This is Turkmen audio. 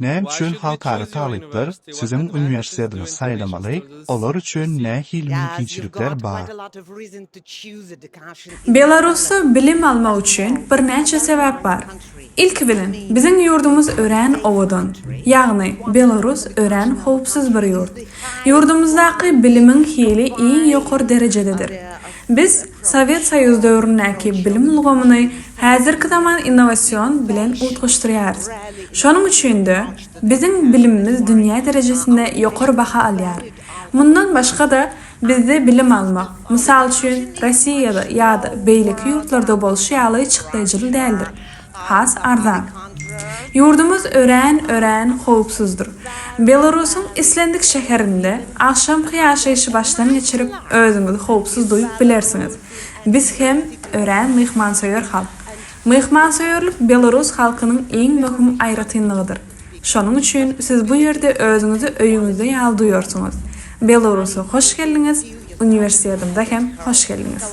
Näme üçin halkara talyplar siziň uniwersitetiňizi saýlamaly, olar üçin nähili mümkinçilikler bar? Belarusda bilim almak üçin birnäçe sebäp bar. Ilki bilen, biziň ýurdumyz örän owadan. Ýagny, Belarus örän howpsuz bir ýurt. Ýurdumyzdaky bilimiň hili iň ýokary derejededir. Biz Sowet Soýuzy döwründäki bilim ulgamyny häzirki zaman innowasion bilen utgaşdyrýarys. Şonuň üçin-de, biziň bilimimiz dünýä derejesinde ýokary baha alýar. Mundan başga-da, bizde bilim almak, mysal üçin, Rossiýada ýa-da beýleki ýurtlarda bolşy ýaly çykdaýjyly däldir. Has arzan. Ýurdumyz örän, örän howpsuzdyr. Belarusyň islendik şäherinde agşamky ýaşaýşy başdan geçirip, özüňizi howpsuz duýup bilersiňiz. Biz hem örän myhmansöýer halk. Myhmansöýerlik belarus halkynyň iň möhüm aýratynlygydyr. Şonuň üçin siz bu ýerde özüňizi öýüňizde ýaly duýarsyňyz. Belarusa hoş geldiňiz, uniwersitetimize hem hoş geldiňiz.